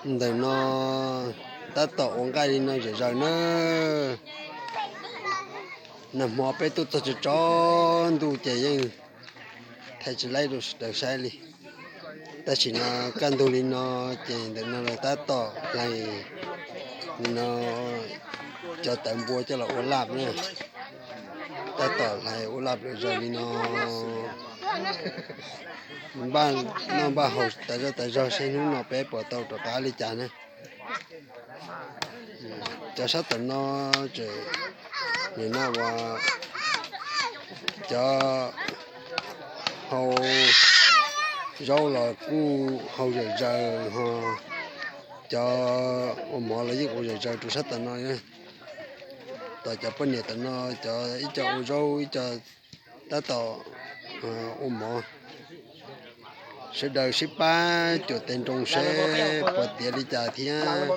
Ntawm no tab tom ua nqaij li no zom zaws na. Nag hmo peb tuaj txog tso tso ntuj ces yeej thaij tsis laib rau sawv daws saib li. Tab sis no kaj ntug li no ces ntawm no lawv tab tom hlais no cov tawv npua coj los ua laj na. Tab tom hlais ua laj zom zaws li no. Npaj noj npaj haus tas zog tas zog seb hnub no peb puas tau rov qab li cas na. Cov sab tom no tseem nim no uas cov hau zaub los kuj hau zom zaws ho cov ua mov los yeej ua zom zaws rau sab tom no. Tom cov poj niam tom no cov ib co ua zaub ib co tab tom ua mov. Sawv daws sib pab cuam tes nroo seb puas tiav li cas thiab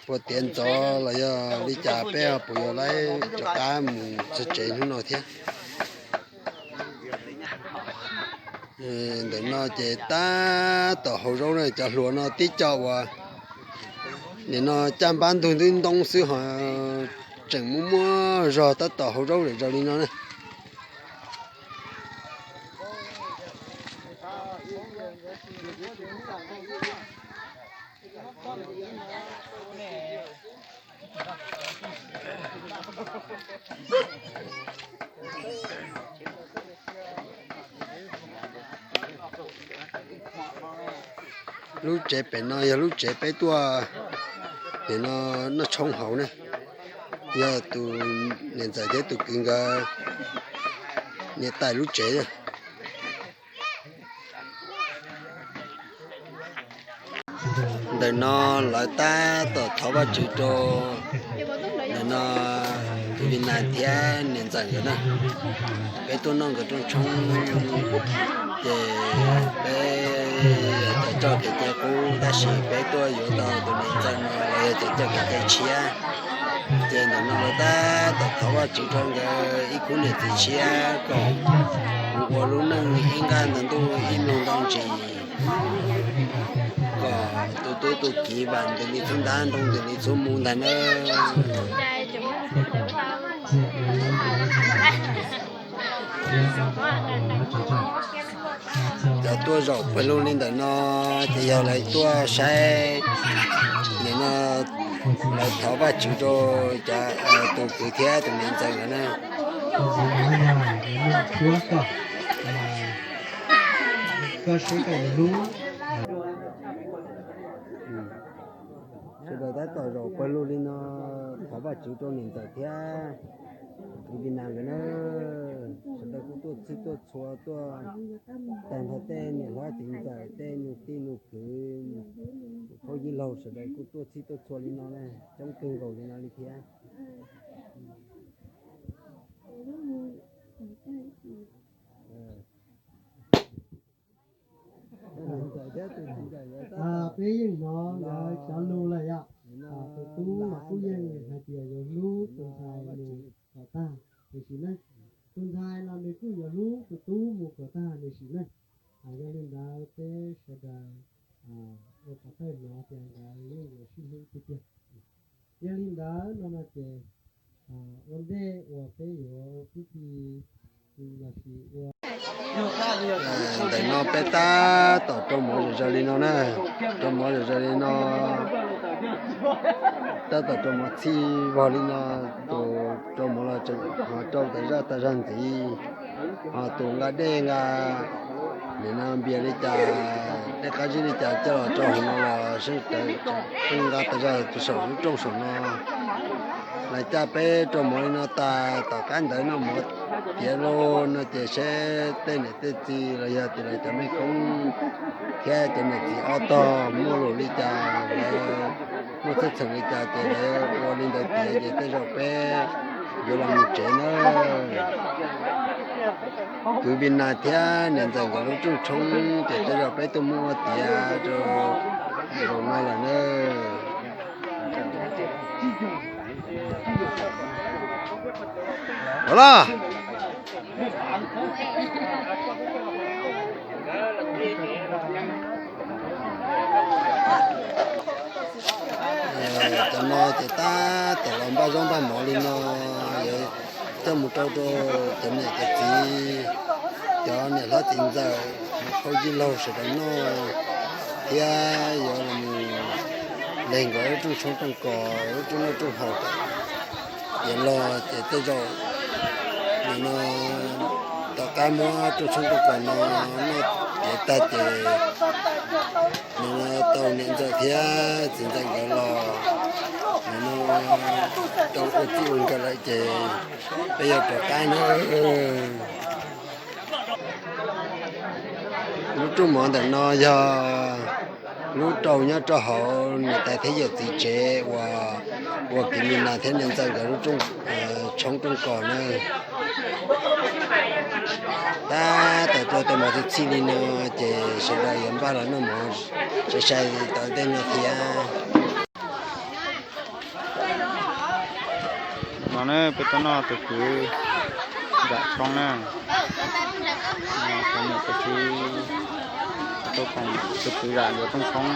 puas tiav ntxov los yog li cas peb puas yuav laib rov qab mus txog tsev hnub no thiab. Ntawm no ces tab tom hau zaub na, cov hluas no tib co uas nim no caj npab ntug ntub ntoo xwb ho tseem muaj muaj zog tab tom hau zaub zom zaws li no na. Lub tsev pem no yog lub tsev peb tuaj nim no noj tshoob hauv na. Yog tus niam ntxawm thiab tus kwv nkawd niam tais lub tsev. Ntawm no lawv tab tom thov Vajtswv rau ntawm no tus Vij Nas thiab niam ntxawm nkawd na. Peb tuaj noj nkawd rooj tshoob ces peb yog cov coj kev cai qub tab sis peb tuaj yuav tau tus niam ntxawm no los yog cov coj kev cai tshiab. Ces ntawm no lawv tab tom thov Vajtswv rau nkawd ib khub niam txiv tshiab kom mus ua lub neej ib nqaj ntau ntuj ib mloog ntau ntsis, kom tus tub tus kiv vam ntws li txhua ntab nroo ntws li txhua mus ntag na. Cov tuaj zaum pawg lug li ntawm no ces yog lawv tuaj saib, nim no lawv thov Vajtswv rau cov tus kwv thiab tus niam ntxawm nkawd na. Sawv daws tab tom zaum pawg lug li no thov Vajtswv rau niam ntxawm thiab kwv Vij Nas nkawd na. Sawv daws kuj tuaj txhij tuaj txhua tuaj tag nrho tej niam hlob txiv ntxawm tej nus tij nus kwv, phooj ywg laug sawv daws kuj tuaj txhij tuaj txhua li no na, coob kawg nkaus li no li thiab. Peb yeej hnov lawv cov lus lawm yom. Tus tub mas kuj yeej hais tias yuav hlub tus ntxhais mus kom tag nws sim neej. Tus ntxhais los nws kuj yuav hlub tus tub mus kom tag nws sim neej. Yog li ntawd peb sawv daws ua pov thawj hnov tias nkawd yeej yuav sib hlub tiag tiag. Yog li ntawd no no ces ua ntej uas peb yuav ua pib ti los sis ua ntawm no peb tab tom rau mov zom zaws li no na, rau mov zom zaws li no, tab tom rau mov txhij vog li no, tus rau mov los tseem ho rau tas zaj tas zog ntxiv, ho tus nqa dej nqa nim no npias li cas, dej qab zib li cas coj los rau hauv no los sawv daws nqa tas zog tus saum lub rooj saum no. Lawv caj peb rau mov li no tas, tom qab ntawd noj mov tiav lauj no ces seb tej niam tej txiv los yog tias lawv cov mej koob thiab cov niam txiv ob tog muaj lus li cas, lawv muaj txheej txheem li cas ces lawv ua li ntawd tiav ces tej zaum peb yuav los mus tsev na. Kwv Vij Nas thiab niam ntxawm nkawd lub rooj tshoob ces tej zaum peb tuaj muab ua tiav rau zaum no lawm na. Ua los. Cov no ces tab tom los npaj zaub npaj mov li no, yuav coj mus rau rau cov niam cov txiv, cov niam hlob txiv ntxawm, qhov yij laug sawv daws noj, thiab yuav los mus lees nkawd lub rooj tshoob rooj kos, lub rooj noj rooj haus. Yuav los ces tej zaum nim no tom qab muab rooj tshoob rooj kos no noj tiav tag ces nim no tau niam ntxawm thiab txiv ntxawm nkawd los, nim no tau ua txij ua nkawm lawm ces peb yuav rov qab na. Lub rooj mov ntawm no yog lub rau nyob rau hauv niam tais thiab yawm txiv tsev uas ua kiv mis nas thiab niam ntxawm nkawd lub rooj tshoob rooj kos na. Tab tom tua tau mov txhij txhij li no ces sawv daws yuav npaj los noj mov sai sai tom ntej no thiab. No ne peb tuaj noj tus kwv zam tshoob na. Tus niam tus txiv, tus kwv zam nkawd rooj tshoob.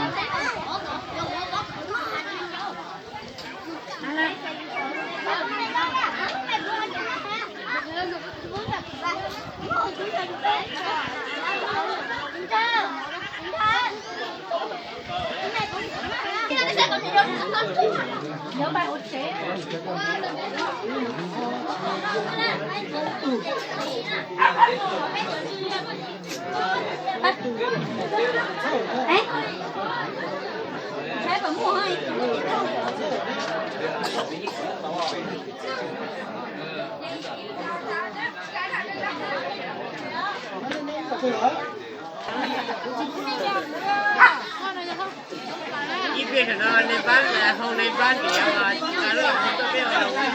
Ib pliag no nej pab hau nej pab tias lub los tuaj peb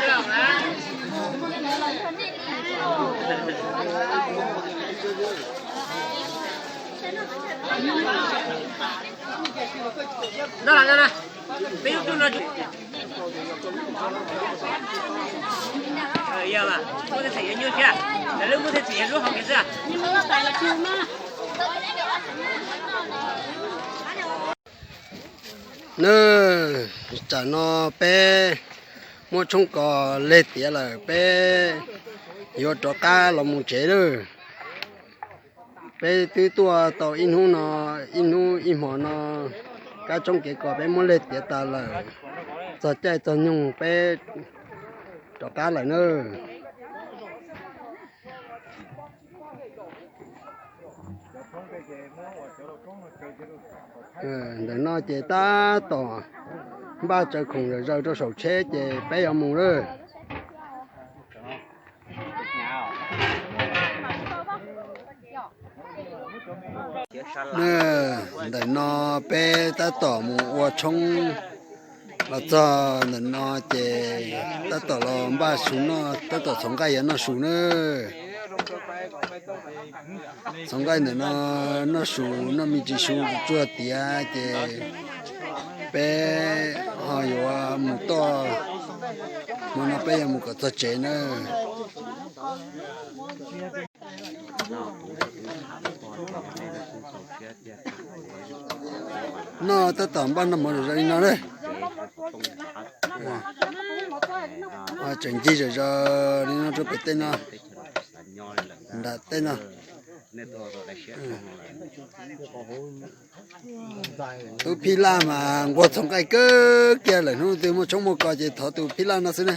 los na. No los no na, peb lub tub no. Yog muaj tej txhim yog nyuaj thiab, lawv muaj tej txhim yog lub hauv kiag xwb. Nws, tsam no peb muab tshoob kos leg tiav lawm, peb yuav rov qab los mus tsev lawm. Peb twb tuaj tau ib hnub no, ib hnub ib hmo no, kab tshoob kev kos peb muab leg tiav tas lawm. Txog caij txog nyoog peb rov qab lawm na. Ntawm no ces tab tom npaj tsaws khoom zawm zaws rau saum tsheb ces peb yuav mus lawm. Ntawm no peb tab tom mus ua tshoob los txog ntawm no ces tab tom los npaj su noj, tab tom txhoov nqaij yuav noj su na. Txhoov nqaij ntawm no noj su, noj me ntsis su tsuag tiav ces peb ho yuav mus toj, hmo no peb yuav mus kom txog tsev na. Noj tab tom npaj noj mov zom zaws li no na. Tseem ncig zom zaws li no rau pem tej no, nram tej no. Tus phij laj mas nquag txhoov nqaij kawg kiag lawm, hnub twg muaj tshoob muaj kos ces thov tus phij laj no xwb na.